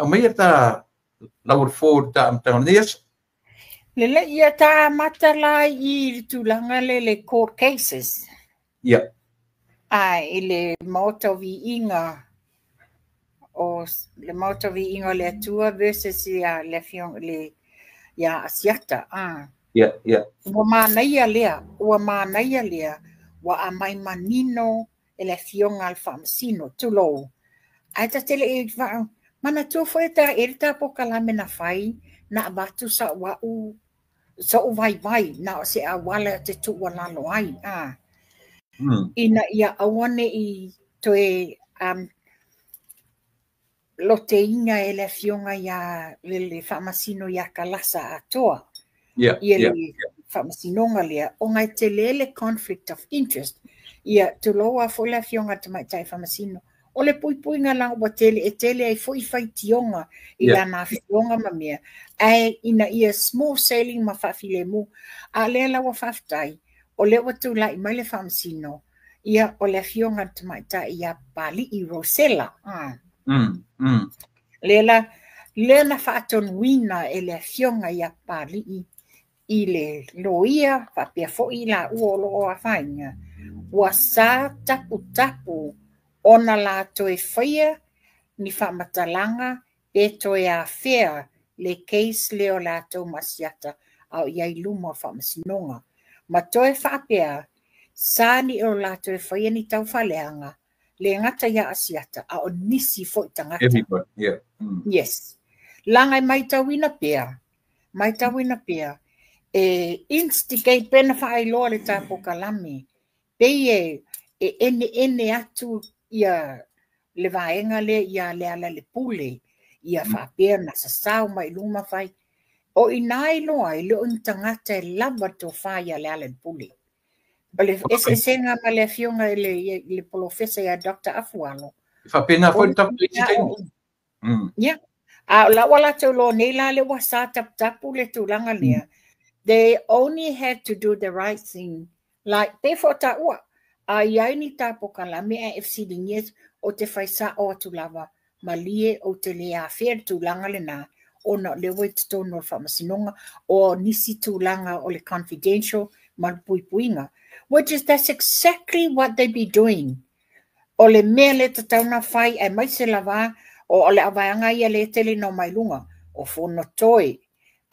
Aumaia ta lauolofoa i le ta amataga o lenei aso. Lelei, ia ta amata la i le tulaga lea le court cases. Ia. A i le Maota o Viiga o le Maota o Viiga o le Atua versus ia le afioga le ia Asiata. A. Ia, ia. Ua manaia lea, ua manaia lea, ua aumai manino e le afioga a le Faamasino, tulou. Ae ta te le i manatua foi ta e le ta polokalame na fai, na avatu sau au so'u vaivai, na o se auala te tuualalo ai, a. Ina ia aua ne'i toe loteina e le afioga ia le Faamasino ia Kalasa atoa. Ia le faamasinoga lea, ona e tele le conflict of interest. Ia tulou a foi le afioga tamaitai faamasino. O le puipuiga la ua tele, e tele ai foi faitioga i lana afioga ma mea. Ae ina ia smooth sailing ma faafilemu. A lea la ua faafetai, o lea ua tulai mai le faamasino, ia o le afioga tamaitai ia Papali'i Rosela. Lea la, lea na faatonuina e le afioga ia Papali'i i le loia faapea foi la ua o lo o afaina, ua sa taputapu ona la toe faia ni faamatalaga pe toe afea le case lea o latou ma Asiata a o i ai luma o faamasinoga. Ma toe faapea, sa ni o latou e faia ni taufaleaga, le gata ia Asiata, a o nisi foi tagata. Everybody, yeah. Yes. Laga e matauina pea, matauina pea, e instigate pe na faailoa le ta polokalame, pei e ene ene atu ia le vaega lea ia Lealailepule, ia faapea na sasao mai luma fai. O ina iloa ai le o ni tagata e lava tofa ia Lealailepule. O le eseesega ma le afioga i le polofesa ia Dr. Afualo. E faapena foi le tapu i se taimi. Ia. A o la ua latou loa nei la le ua sa taputapu le tulaga lea. They only had to do the right thing. Like, pe fo taua. A iai ni tā polokalame a e fesiligia o te fai sa'o atu lava, malie ou te le afea le tulaga lenā, ona o lea ua i totonu o le faamasinoga, o nisi tulaga o le confidential ma le puipuiga. Which is, that's exactly what they be doing. O le mea le tatau na fai, aemaise lava, o le avaega ia le tele na mai luga, o Fonotoe,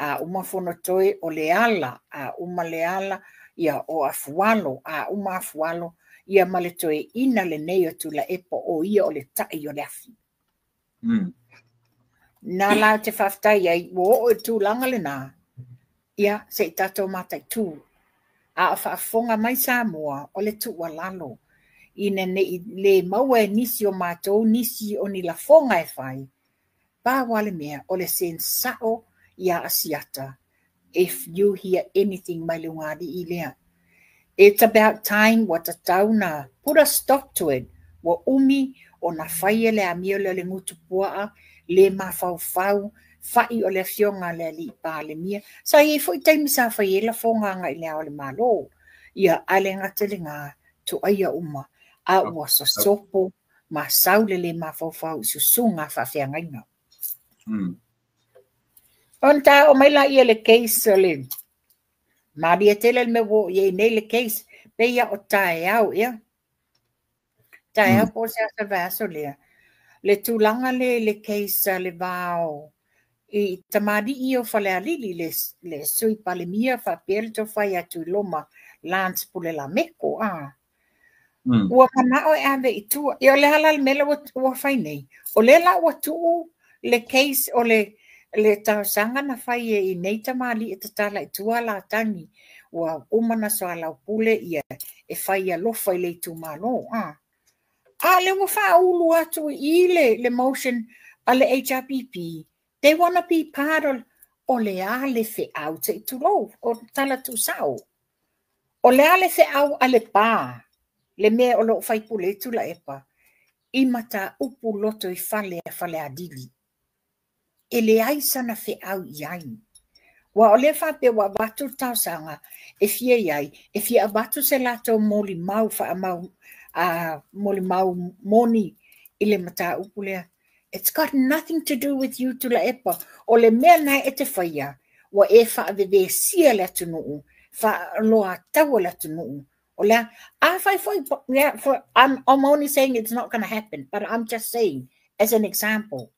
a uma Fonotoe o Leala, a uma Leala, ia o Afualo, a uma Afualo, ia ma le toe ina lenei o Tuilaepa o ia o le tai o le afi. Nā la te faafetai ai, ua oo i tulaga lenā, ia se i tatou mataitū. A o faafofoga mai Samoa o le tuualalo, ina nei le maua e nisi o matou nisi o ni lafoga e fai, pau lava le mea o le send sa'o ia Asiata if you hear anything mai le ugali'i lea. It's about time ua tatau na put a stop to it. Ua umi o na fai e le amio lea o le gutu puaa, le mafaufau, fa'i o le afioga a le alii Palemia. Sa i ai foi taimi sa fai ai lafoga agai i le Ao o le Malo. Ia ae le gata i lena, tuaia uma, a ua sosopo ma sau le le mafaufau i susuga a faafeagaiga. Ona ta oo mai laia le case o le malie tele le mea ua oo i ai nei le case, pei ia o taeao ea. Taeao po o se aso o le vaiaso lea. Le tulaga lea i le case a le va o i tamalii o Falealili le Sui Palemia faapea le tofa ia Tuiloma Lance Pulelameko. A. Ua manao e ave i tua. Ia o le a la le mea lea ua fai nei? O lea la ua tuu le case o le talosaga na fai e i nei tamalii e tatala i tua latagi. Ua uma na soalaupule ia e fai alofa i le itumalo. A. A lea ua faaulu atu i le motion a le HRPP. They wanna be part of o le a le feau se i tulou, o tala tuusao. O le a le feau a le pā, le mea o loo faipule ai Tuilaepa, i mataupu loto i fale a Falealili. E leai sana feau i ai. Ua o lea faapea ua avatu le talosaga e fia i ai, e fia avatu se latou molimau faamau, a molimau moni i le mataupu lea. It's got nothing to do with you Tuilaepa. O le mea na e te faia, ua e faavevesia le atunuu, faaloataua le atunuu. O le a fai foi, yeah, I'm only saying it's not going to happen, but I'm just saying as an example.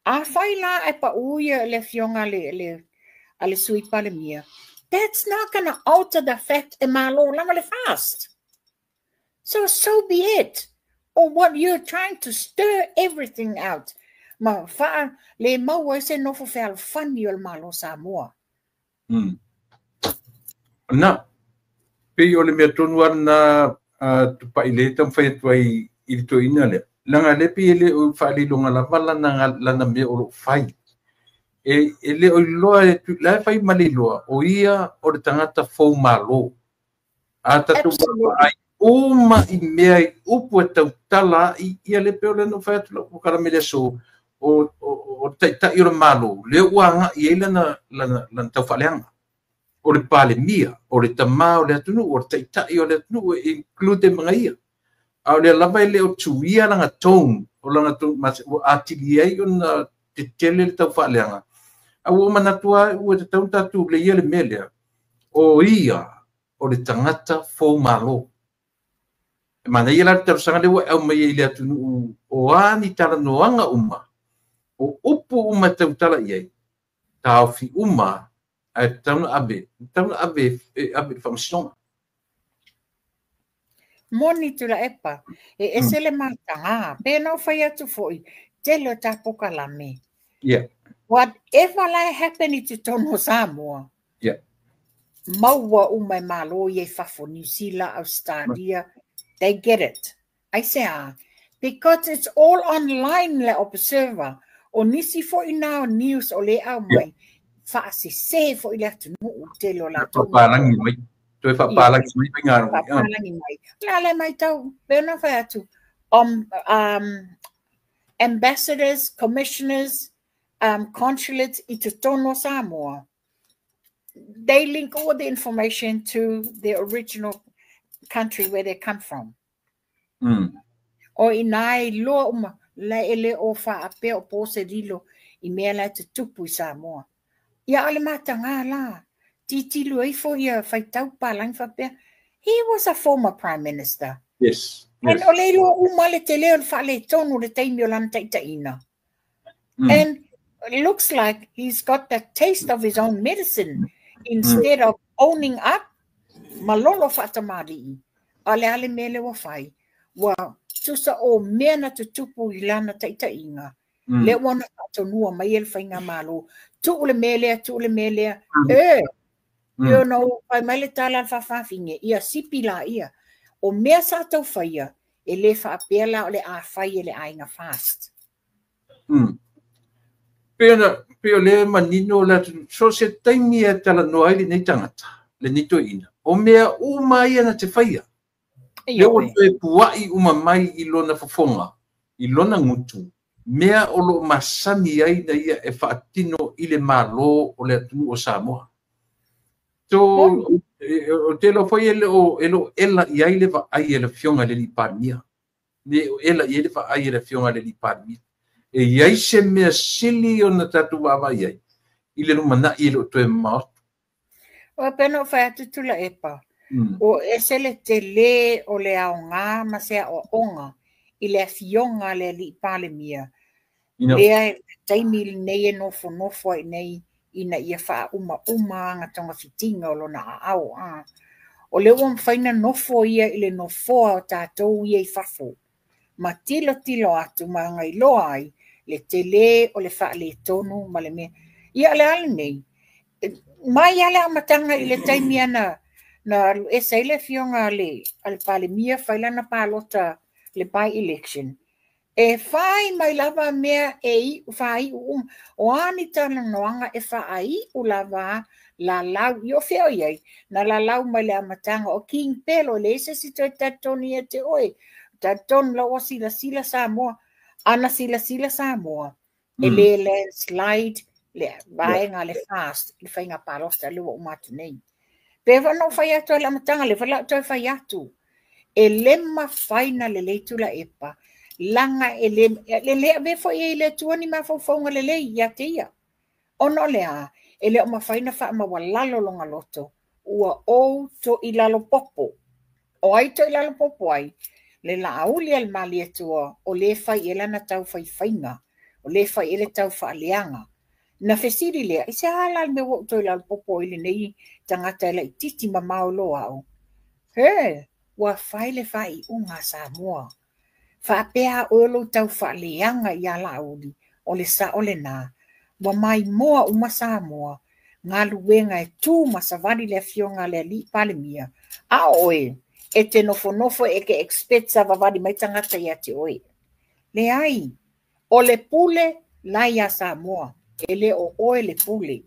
A fai la e pa uia le afioga a le Sui Palemia, that's not going to alter the fact e malo lava le FAST. So, so be it. Or what you're trying to stir everything out. Ma faa le maua se nofo fealofani o le Malo Samoa. Na, pei o le mea tonu ana tupai le taumafai atu ai i le toeaina lea. Leaga le pei e le o faaliloga lava lana mea o loo fai. E le o iloa e la e fai ma le iloa, o ia o le tagata fou malo. A tatou ai uma i mea i upu e tautala i ia le pei o le na fai atu lau polokalame le aso o taitai o le malo, lea ua agai ai lana taufaaleaga. O le Palemia, o le tamā o le atunuu, o le taitai o le atunuu e include ma ia. A o lea lava e le o tuia lana tone, o lana tone, ua atili ai ona tetele le taufaaleaga. A ua manatu lava ua tatau ona tatou leia le mea lea, o ia o le tagata fou malo. E manaia la le talosaga lea ua e aumai ai i le atunuu o a ni talanoaga uma, o upu uma e tautala i ai, taofi uma, ae tatau ona ave, tatau ona ave e ave i le faamasinoga. Moni Tuilaepa, e ese le mataga, pe na o fai atu foi, tele o tā pokalame. Whatever la e happen i totonu o Samoa, maua uma e malo ia i fafo, New Zealand, Australia, they get it. Ai se a, because it's all online le Observer, o nisi foi na o news o le au mai, faasese foi le atunuu tele o latou. Faapalagi mai. Toe faapalagi mai faiga. Faapalagi mai. La le mai tau, pe na fai atu, ambassadors, commissioners, consulates i totonu o Samoa. They link all the information to the original country where they come from. O ina e loa uma, la e le o faapea o po se lilo i mea la te tupu i Samoa. Ia ale matanga la, titilu ifo ia faitau palangi faapea. He was a former prime minister. Yes. And o le iloa uma le tele o le faaletonu le taimi o lana taitaiina. And it looks like he's got the taste of his own medicine instead of owning up malolo faatamali'i. A le ale mea le ua fai. Ua tusa o mea na tutupu i lana taitaiga. Le ua na faatonua mai e le faiga malo. Tuu le mea lea, tuu le mea lea. E, e ona o fai mai le tala le faafafine, ia sipi la ia. O mea sa tau faia, e le faapea la o le a fai e le aiga FAST. Pe o le manino le atunuu, so se taimi e talanoa ai lenei tagata, lenei toeaina, o mea uma ia na te faia. Le ua toe puai uma mai i lona fofoga, i lona gutu, mea o loo masani ai na ia e faatino i le malo o le atunuu o Samoa. So, o te iloa foi e le o ela i ai le vaai e le afioga i le alii Palemia. Le o ela i ai le vaai e le afioga i le alii Palemia. E i ai se mea sili ona tatou vaavaai ai i le lumanai e le o toe mamao atu. O pe na o fai atu Tuilaepa, o ese le tele o le aoga ma se aoaoga i le afioga a le alii Palemia. Lea e taimi lenei e nofonofo ai nei ina ia faaumauma aga togafitiga o lona aao. O le ua mafai na nofo ia i le nofoa o tatou ia i fafo. Ma tilo tilo atu ma agailoa ai le tele o le faaletonu ma le mea. Ia le a lenei, mai lava le amataga i le taimi ana na alu ese ai le afioga a le Palemia fai lana palota le by-election. E fai mai lava mea e iu, faaiu uma. O a ni talanoaga e faaiu lava lalau. I o fea o i ai, na lalau mai le amataga o King Pelo, le ese si toe talitonu ia te oe. Talitonu la ua silasila Samoa. Ana silasila Samoa. E le landslide le vaega le FAST, le faiga palota le ua uma atu nei. Pe fa no fai atu ai le amataga, le fa la toe fai atu. E le mafai na lelei Tuilaepa, Laga e le, e le avea foi i ai e le Atua ni mafaufauga lelei ia te ia. Ona o le a? E le o mafai ona faamaualalo lona loto, ua ou toilalopopo. O ai toilalopopo ai? Le Laauli a le Malietoa, o lē fai i ai lana taufaifaiga, o lē fai i ai le taufaaleaga. Na fesili lea, I se a la le mea ua ou toilalopopo ai i lenei tagata e laitiiti mamao i lo au? He! Ua fai le faaiuga a Samoa. Faapea a oe o lou taufaaleaga iā Laauli, o le sao lenā. Ua maimoa uma Samoa, galuega e tu ma savali le afioga a le Alii Palemia, a o oe, e te nofonofo e te expect savavali mai tagata ia te oe. Leai, o le pule la iā Samoa, e le o oe le pule.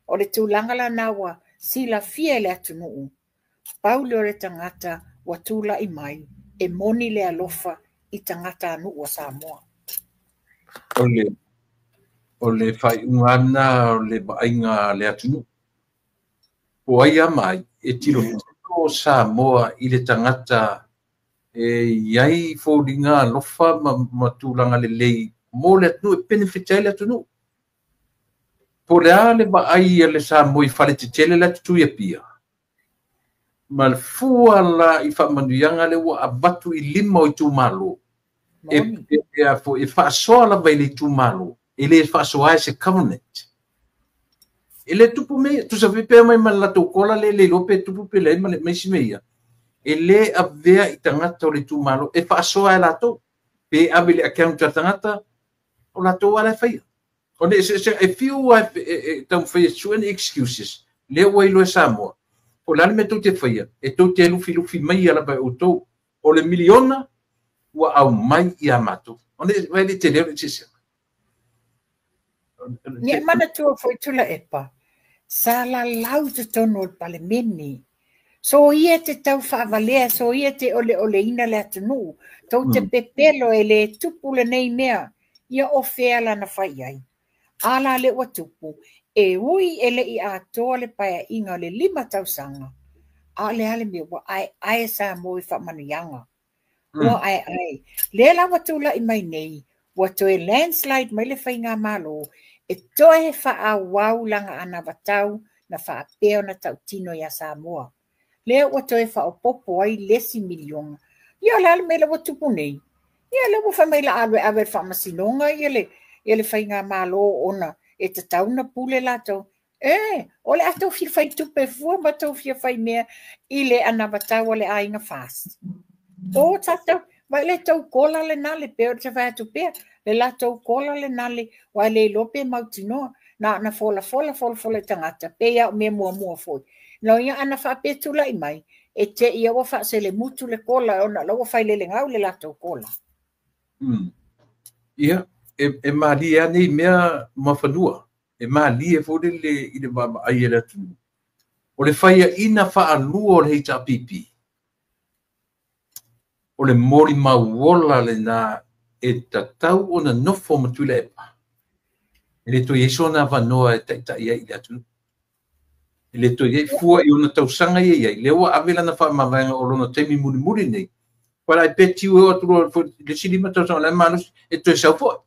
O le tulaga lana ua silafia e le atunuu, Pau lea o le tagata ua tulai mai e moni le alofa i tagatanuu o Samoa. O le faaiuga lena o le vaaiga a le atunuu. Po o ai lava ma ai, e tilotilo Samoa i le tagata e i ai foliga alofa ma tulaga lelei mo le atunuu e benefit ai le atunuu. Po o le a le vaai a le Samoa i faletetele la e tutui i Apia, ma le fua la i faamanuiaga lea ua avatu i lima o itumalo, e faasoa lava i le itumalo, e le faasoa ai se covenant. E le tupu mea ia, tusa foi pe aumai ma le latou kola lea e le iloa pe tupu pe leai ma isi mea ia, e le avea i tagata o le itumalo e faasoa e latou, pe ave i le account a le tagata, o latou lava la e faia. O le eseesega, e fiu lava e taumafai e sue ni excuses, lea ua iloa e Samoa, po o le a le mea tou te faia, e tou te lufilufi maia lava e outou. O le miliona ua aumai ia matou. O le vai le tele o le eseesega. Ia manatua foi Tuilaepa, sa lalau i totonu o le Palemene. Soia te tau faavalea, soia te oleoleina le atunuu, tou te pepelo e le tupu lenei mea. Ia o fea lana fai ai? A la lea ua tupu, e ui e le i atoa le paeaiga o le 5 tausaga, a o le a le mea ua aeae Samoa i faamanuiaga. Ua aeae. Lea la ua tulai mai nei, ua toe landslide mai le faigamalo e toe faaauau lana anavatau na faapea ona tautino iā Samoa. Lea ua toe faaopoopo ai le isi miliona. Ia o le a le mea lea ua tupu nei? Ia lea ua fai mai la alu e ave i le faamasinoga ia le, ia le faigamalo ona e tatau ona pule latou. E, o le a tou fia fai tupe fua ma tou fia fai mea i le anavatau a le aiga FAST. O tatou, vai le tou kola lena le pei o te fai atu pea, le latou kola lena le, aua e le iloa pe mautinoa. Na ona folafola folafola i tagata, pei lava o mea muamua foi. No ia ana faapea tulai mai, e te i ua faaselemutu le kola ona o la ua failelegau le latou kola. Ia, e malie lava nei mea ma fanua. E malie foi lele i le vaavaai a le atunuu. O le faiaina faalua o le HRPP, o le molimau ola lena e tatau ona nofo ma Tuilaepa. E le toe i ai sona avanoa e taitai ai i le atunuu. E le toe i ai fua i ona tausaga ia i ai. Lea ua ave lana faamavaega o lona taimi mulimuli nei. But I bet you e oo atu loa i le isi 5 tausaga o la e malosi, e toe sau foi.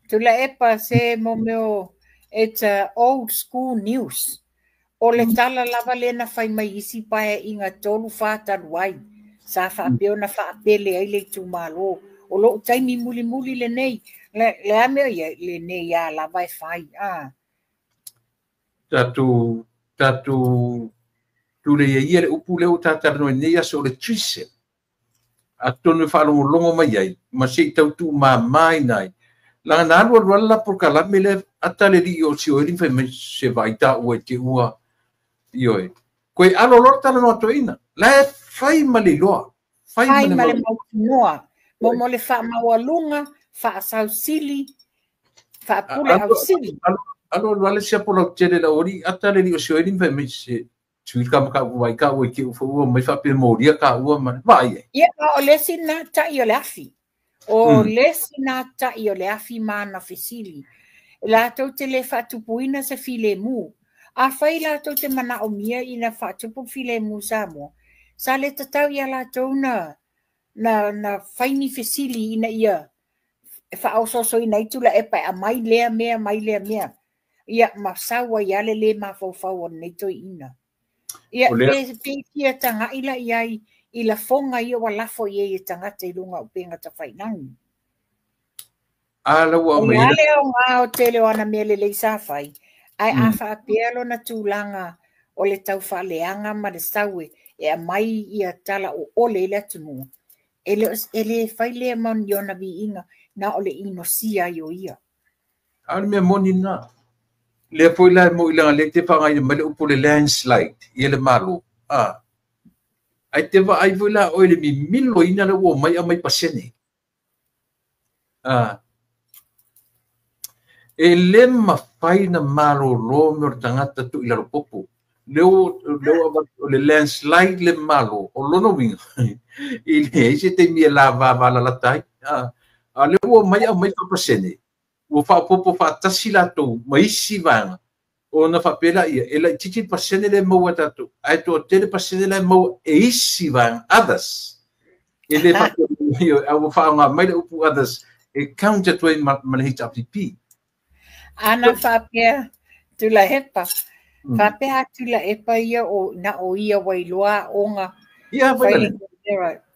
Tuilaepa se mo mea o it's a old school news. O le tala lava lea na fai mai isi paeaiga 3, 4 talu ai, sa faapea ona faapele ai le itumalo. O lou taimi mulimuli lenei, le a mea o i ai, lenei a lava e fai. Tatou tulei ai ia le upu lea ua ta talanoa i lenei aso o le tricep. Atonu e faalogologo mai ai, ma se i tau tuumamaina ai. Laga na alu alu ala la polokalame lea ata le alii o Sioeli ma fai mai se vaai taua i te ua ioe. Koe alo loa le talanoa toeaina. La e fai ma le iloa. Fai ma le mautinoa. Mo le faamaualuga, faasausili, faapule ausili. Alo alu ala siapo lautele la ori ata le alii o Sioeli ma fai mai se sui ka maka vai ka ua ke ufa ua mai faapea molia ka ua ma vaai ai. Ia, o le isi na tai o le afi. O le isi na tai o le afi ma ana fesili. Latou te le faatupuina se filemu. Afai latou te manaomia ina faatupu filemu Samoa, sa le tatau ia latou na na fai ni fesili ina ia e faaosoosoina ai Tuilaepa e aumai lea mea mai lea mea. Ia ma sau ai lava le lē mafaufau o lenei toeaina. Ia pe fia tagai la i ai i lafoga ia ua lafo i ai e tagata i luga o upega tafailagi. A la ua O le a le aoga o tele o ana mea lelei sa fai, ae a faapea lona tulaga o le taufaaleaga ma le sau e aumai ia tala oole i le atunuu, e le fai lea ma ni ona viiga, na o le inosia ai o ia. A o le mea moni lena. Lea foi la e moi leaga lea te faaaogaina mai le upu le landslide ia le Malo. A. Ai te vaai foi la oe le mimilo ina le ua mai aumai pasene. A. E le mafai na malolo me o le tagata tu i lalo popo. Lea ua o le landslide le Malo o lona uiga i leai se taimi e lavava ai. A lea ua mai aumai faapasene, ua faaopoopo faatasi latou ma isi vaega ona faapea laia e laitiiti le pasene lea e maua e tatou, ae toatele pasene la e maua e isi vaega, others. E le faapea a ua faaaoga mai le upu others e count atu ai ma le HRPP. Ana faapea Tuilaepa, faapea a Tuilaepa ia o na o ia ua iloa aoga Ia fai le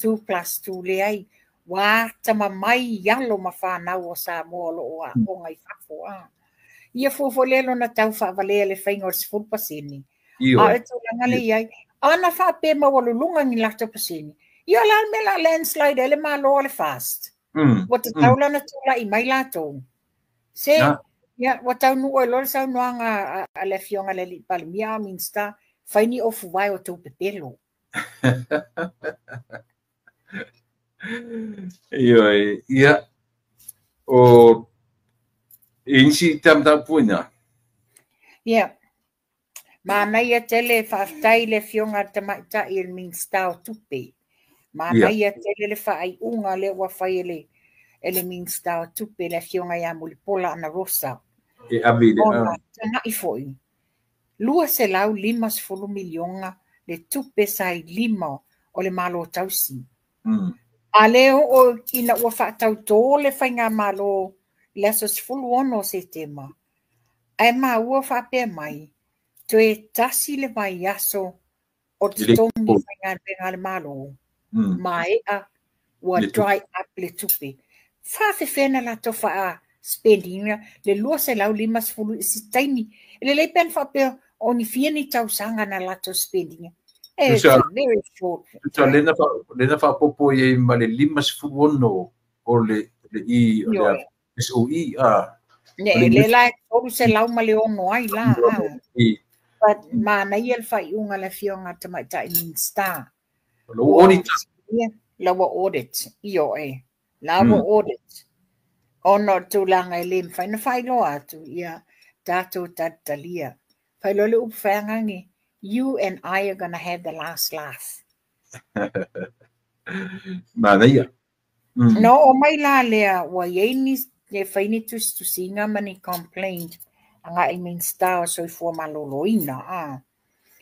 2 plus 2 leai, ua atamamai i alo ma fanau o Samoa o lo o aoga i fafo. Ia fua foi lea lona tau faavalea le faiga o le 10%. A o le tulaga lea i ai, ana faapea maualuluga ni latou pasene, ia o le a le mea o le a landslide ai le Malo o le FAST? Ua tatau la ona tulai mai latou. Se, ia, ua taunuu ai loa le saunoaga a le afioga i le alii Palemia a o Minisita, fai ni ofuvae o tou pepelo. Ioe, ia, o e nisi ta mataupu ina. Ia, manaia tele faafetai le afioga a le tamaitai i le Minisita o Tupe. Manaia tele le faaiuga lea ua fai e le Minisita o Tupe, le afioga ia Mulipola Anarosa. E ave i le Ona tagai foi, 250 miliona le tupe sa i lima o le Malo tausi. A lea oo ina ua faatautō le faigamalo i le aso 16 o Setema, ae maua faapea mai, toe tasi le vaiaso o totogi faigaluega a le Malo, maea ua dry up le tupe. Faafefea na latou faa spend ina le 250 i se taimi. E lelei pe ana faapea o ni fia ni tausaga na latou spend ina. It's a very short. Tusa lena faaopoopo i ai ma le 56 o le i o le SOE a. Ne, le la e 306 ai la. But manaia le faaiuga a le afioga a le tamaitai Minisita. Lau audit. Lau audit, ioe. La ua audit. Ona o le tulaga e le mafai ona faailoa atu, ia tatou talitalia. Faailoa le upu feagagi, you and I are gonna have the last laugh. Manaia. Na oo mai la lea, ua i ai ni e fai ni tusitusiga ma ni complaint agai i Minisita o Soifua Maloloina. A.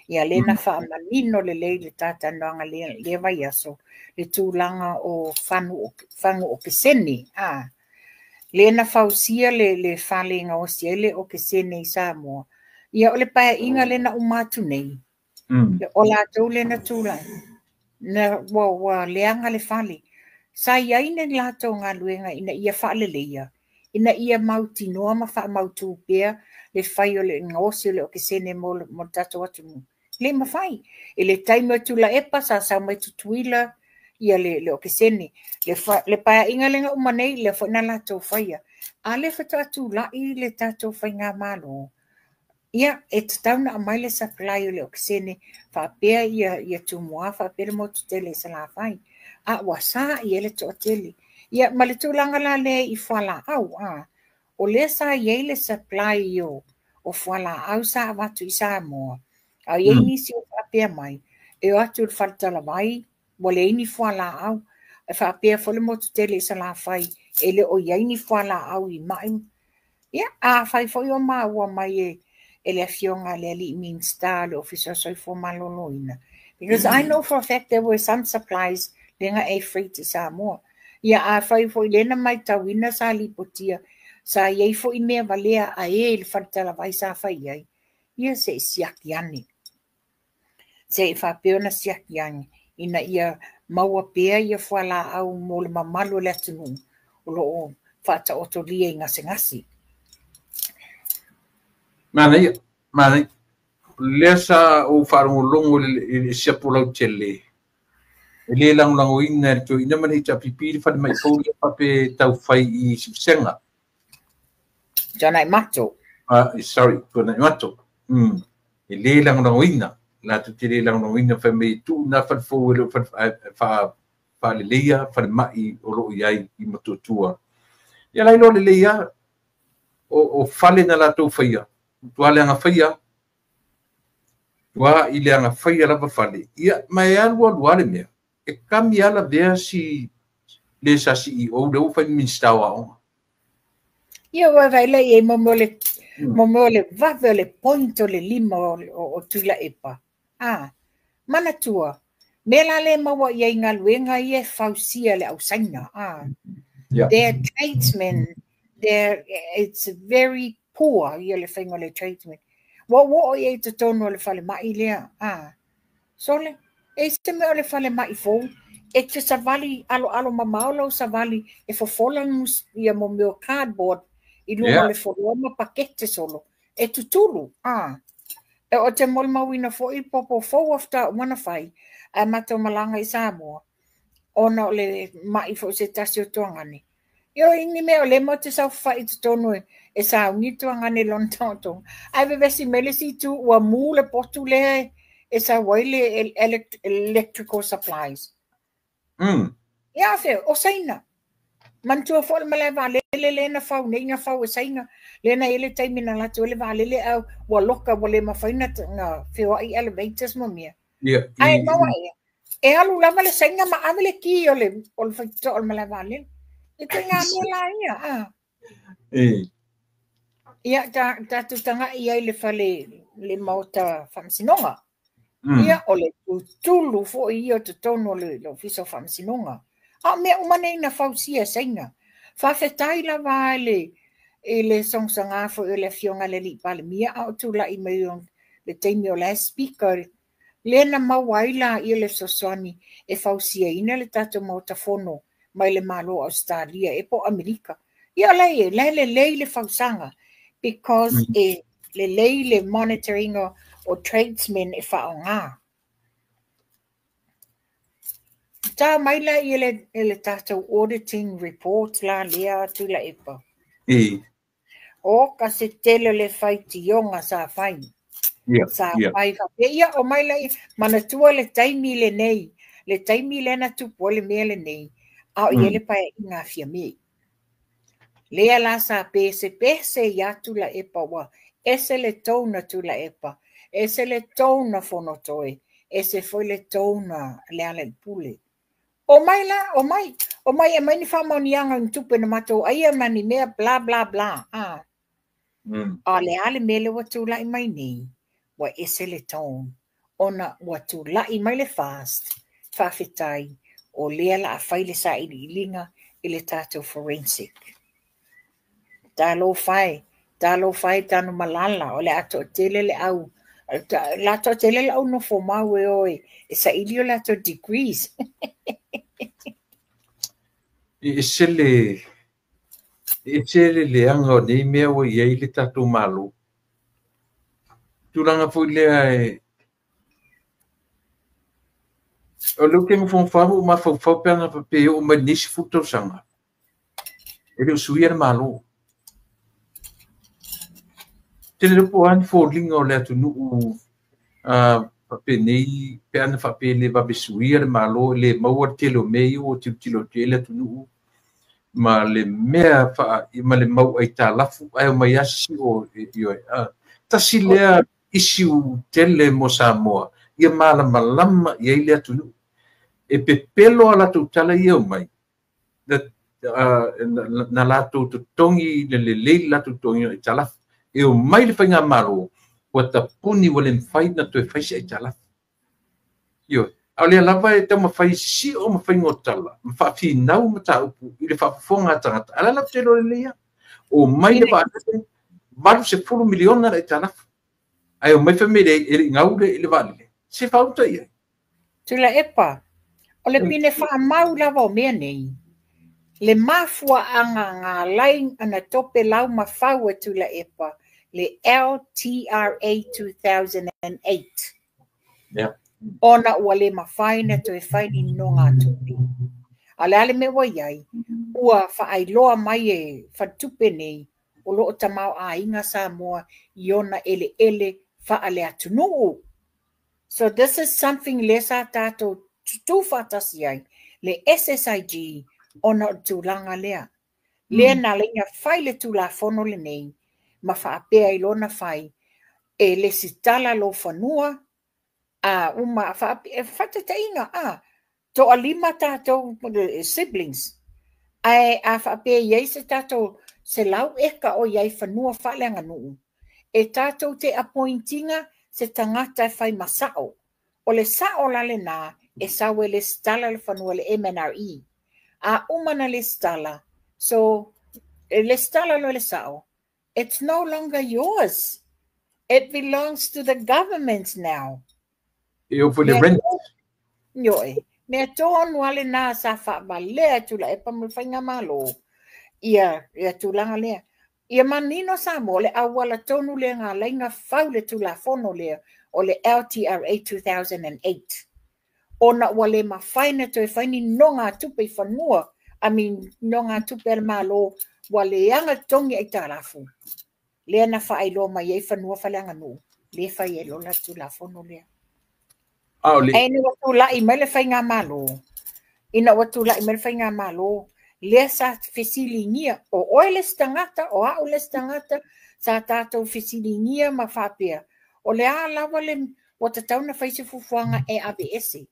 Ia lea na faamanino lelei le talatalanoaga lea vaiaso, le tulaga o fagu okesene. A. Lea na fausia le fale e gaosi ai le okesene i Samoa. Ia o le paeaiga lea na uma atu nei. O latou lea na tulai. Na, ua leaga le fale. Sa i ai ni latou galuega ina ia faaleleia, ina ia mautinoa ma faamautu pea le fai o le gaosi o le okesene mo le tatou atunuu. Le mafai. I le taimi o Tuilaepa sa sau mai Tutuila ia le okesene. Le paeaiga lea na uma nei, lea foi na latou faia. A lea faatoa tulai le tatou faigamalo. Ia, e tatau ona aumai le supply o le okesene faapea ia Tumua, faapea le motu tele i Salafai. A ua sa i ai le toatele. Ia, ma le tulaga la lea i fualaau, a. O lea sa i ai le supply o fualaau sa avatu i Samoa. A i ai nisi o faapea mai, e o atu i le faletalavai, ua leai ni fualaau. E faapea foi le motu tele i Salafai, e le o i ai ni fualaau i mai. Ia, a fai foi o maua mai e le afioga le alii Minisita o le Ofisa o Soifua Maloloina. Because I know for a fact there were some supplies Lea na air freight i Samoa. Ia afai foi lea na matauina sa lipotia, sa i ai foi mea valea a e i le faletalavai sa fai i ai, ia se i siaki ane. Se i faapea ona siaki ane, ina ia maua pea ia fualaau mo le mamalu o le atunuu o lo o faataotolia i gasegase. Manaia, manaia. Lea sa ou faalogologo i le siapo lautele. E le lagolagoina e le toeaina ma le HRPP le falemai fou lea faapea e taufai i Siufasaga. Tuanaimato. Sorry, Tuanaimato. E le lagolagoina. Latou te le lagolagoina fai mai e tuu na fale fou e le o faaleleia falemai o lo o i ai i Motootua. Ia la iloa lelei lava o fale na latou faia, tua le agafaia, tua i le agafaia lava fale, ia ma e alu alu lava le mea, e kami lava lavea si le sa CEO lea ua fai Minisita o Aoga. Ia ua vaai la i ai mo mea o le vave o le point o le lima o Tuilaepa. Ah, manatua, mea la le maua i ai galuega ia e fausia le au Saina. Ah, Yeah. Their tradesmen, it's very poor ia le faiga o le tradesmen. Ua oo i ai totonu o le falemai lea. Ah, sole, e se mea o le falemai fou, e te savali aloalo mamao lau savali e fofola ia mo mea o cardboard i luga o le foloa ma pakete solo. E tutulu. Ah. E o te molimauina foi popo fou after uma na fai, a matou malaga i Samoa, ona o le mai foi se tasi o tuagane. Io ini mea o le mo te saofai i totonu e sauni tuagane lona taotoga. Ae vevesi mai le isi itu ua mu le potu lea e sau ai le electrical supplies. Ia fe, o Saina. Manatua foi le malae vaalele lea na fau nei na fau e Saina. Lea na i ai le taimi na latou ai le vaalele a ua loka ua le mafai na feoai elevators ma mea. Ae maua ia. E alu lava le Saina ma ave le ki o le faitotoa o le malae vaalele. E te ngā mea la ia. Ah. Ia, tatou tagai ai le fale le maota faamasinoga. Ia, o le tutulu foi ia o totonu o le ofisa o faamasinoga. A o mea uma nei na fausia e Saina. Faafetai lava i le sogosoga foi o le afioga i le alii Palemia a o tulai mai o le taimi o la e speaker lea na maua ai la ia le fesoasoani e fausiaina le tatou maota fono mai le Malo o Australia e po o Amerika. Ia la e la e lelei le fausaga because e lelei le monitoring o tradesmen e faaaoga. Ta mai la ia le tatou auditing report la lea Tuilaepa. O ka se tele le faitioga sa fai. Sa fai faapea. Ia o mai la ia manatua le taimi lenei. Le taimi lea na tupu ai le mea lenei. A o i ai le paeaiga a Fiame. Lea la sa pese pese ia Tuilaepa ua ese le tone a Tuilaepa, ese le tone a Fonotoe, ese foi le tone a Lealailepule. O mai la, o mai, o mai e mai ni faamaoniaga ni tupe na matou aia ma ni mea bla bla bla. Ah. A le a le mea lea ua tulai mai nei, ua ese le tone, ona ua tulai mai le fast, faafetai, o lea la a fai le sailiiliga i le tatou forensic. Talofa e, talofa e Tanumalala, o le a toatele le au, la toatele le au nofo mau e o e saili o latou degrees. E ese le leaga o nei mea ua i ai le tatou Malo. Tulaga foi lea e o lea ou te nofonofo lava ma ou mafaufau pe ana faapea e oo mai lenei 10 tausaga. E le o suia le Malo. Tele le po o a ni foliga o le atunuu faapenei pe ana faapea e le vave suia le Malo e le maua le tele o mea ia ua tilotilo atu i ai le atunuu ma le mea ma le mau aitalafu ae omai lava sisio ioe. Tasi lea issue tele mo Samoa ia malamalama i ai le atunuu. E pepelo a latou tala ia omai na latou totogi le lelei le latou totogi o aitalafu. E omai le faigamalo ua tapuni ua le mafai na toe fai se aitalafu. Ioe. A o lea lava e taumafai e sisio ma faiga o tala, ma faafinau mataupu i le faafofoga a tagata. A o le a la te iloa lelei lava? O mai le vaalele, $80 miliona le aitalafu. Ae o mai fai mai e le i gau le vaalele. Se faauta i ai. Tuilaepa, o le pine faamau lava o mea nei, le mafuaaga na ala ai ona tope lau ma fau e Tuilaepa le LTRA 2008. Yeah. Ona ua le mafai na toe fai ni nonogatupe. A o le a le mea ua i ai, ua faailoa mai e faletupe nei o lo o tamaoaiga Samoa i ona eleele faaleatunuu. So this is something lea sa tatou tutu faatasi ai, le SSIG, ona o le tulaga lea. Lea na ala ai ona fai le Tulafono lenei ma faapea i lona fai e lesitala lou fanua a uma faataitaiga a toalima tatou siblings ae a faapea e i ai se tatou 100 eka o i ai fanua faaleaganuu e tatou te appoint ina se tagata e fai ma sao. O le sao la lena e sau e lesitala le fanua i le MNRE. A uma na lesitala, so e lesitala loa le sao, it's no longer yours. It belongs to the government now. E oo foi le rent. Ioe. Mea tonu lava lena sa faavalea e Tuilaepa ma le Faigamalo ia ia tulaga lea. Ia manino Samoa, o le auala tonu lea na ala ai ona fau le Tulafono lea o le LTRA 2008. Ona ua le mafai ona toe fai ni nonogatupe i fanua, I mean, nonogatupe a le Malo, ua leaga totogi aitalafu. Lea na faailoa mai ai fanua faaleaganuu, lea e fai ai loa le Tulafono lea. Ae ina ua tulai mai le Faigamalo, ina ua tulai mai le Faigamalo, lea sa fesiligia, o oe le isi tagata, o au le isi tagata, sa tatou fesiligia ma faapea, o le a lava le ua tatau ona fai se fuafuaga e aveese.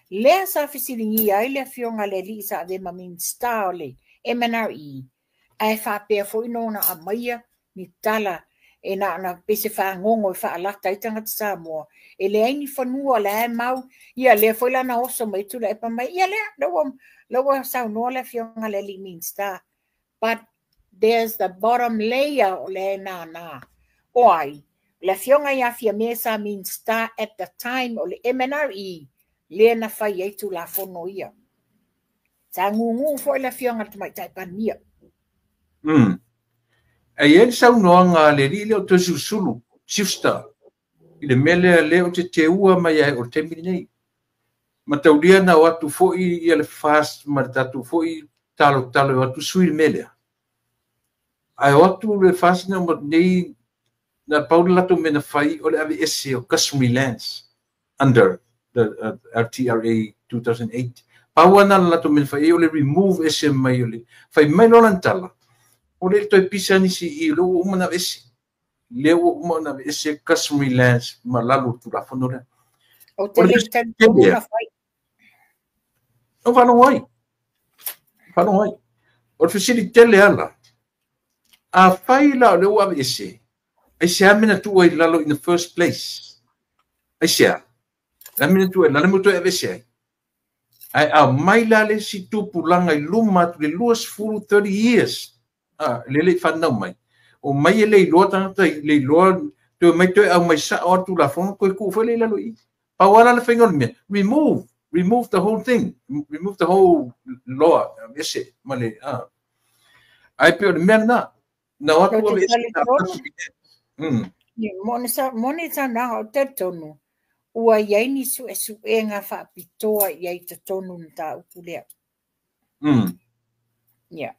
Lea sa fesiligia ai le afioga a le alii sa avea ma Minisita o le MNRE, ae faapea foi ona aumaia ni tala e na ona pei se fagogo e faalata ai tagata Samoa, e leai ni fanua o la e mau, ia lea foi la na oso mai Tuilaepa mai, ia lea, lea ua saunoa le afioga a le alii Minisita. But there's the bottom layer o lea e nānā. O ai? Le afioga ia Fiame sa Minisita at the time o le MNRE, lea na fai ai Tulafono ia. Sa gugu foi le afioga i le Tamaitai Palemia. E i ai le saunoaga a le alii lea o Toesulusulu, Schuster, i le mea lea lea ou te teua mai ai o le taimi lenei. Mataulia na o atu foi ia le FAST ma le tatou foi talotalo e o atu sui le mea lea. Ae o atu le FAST na uma nei na pau le latou mea na fai o le aveese o customary lands under the LTRA 2008. Pau lava na le latou mea na fai ai o le remove ese mai o le fai mai loa lana tala o le toe pisa nisi i lea ua uma ona aveese. Lea ua uma ona aveese customary lands ma lalo o le Tulafono lea. Ou te le i talitonu na fai. O faalogo ai. Faalogo ai. O le fesili tele ala, afai la o lea ua aveese, aisea mea na tuu ai i lalo in the first place? Aisea? Le a mea na tuu ai i lalo, le mea ua toe aveese ai? Ae aumai la le isi tupulaga i luma atu i le 20, 30 years, lea e le i fanau mai. O mai e le iloa tagata, le iloa, toe mai toe aumai sao lava le Tulafono, toe tuu foi lea i lalo i i. Pau lava la le faiga o le mea, remove, remove the whole thing, remove the whole law, aveese ma le, Ae pei o le mea lena, na o atu aveese. Moni le saunoaga, ou te talitonu, ua i ai ni suesuega faapitoa i ai i totonu o le mataupu lea. Ia.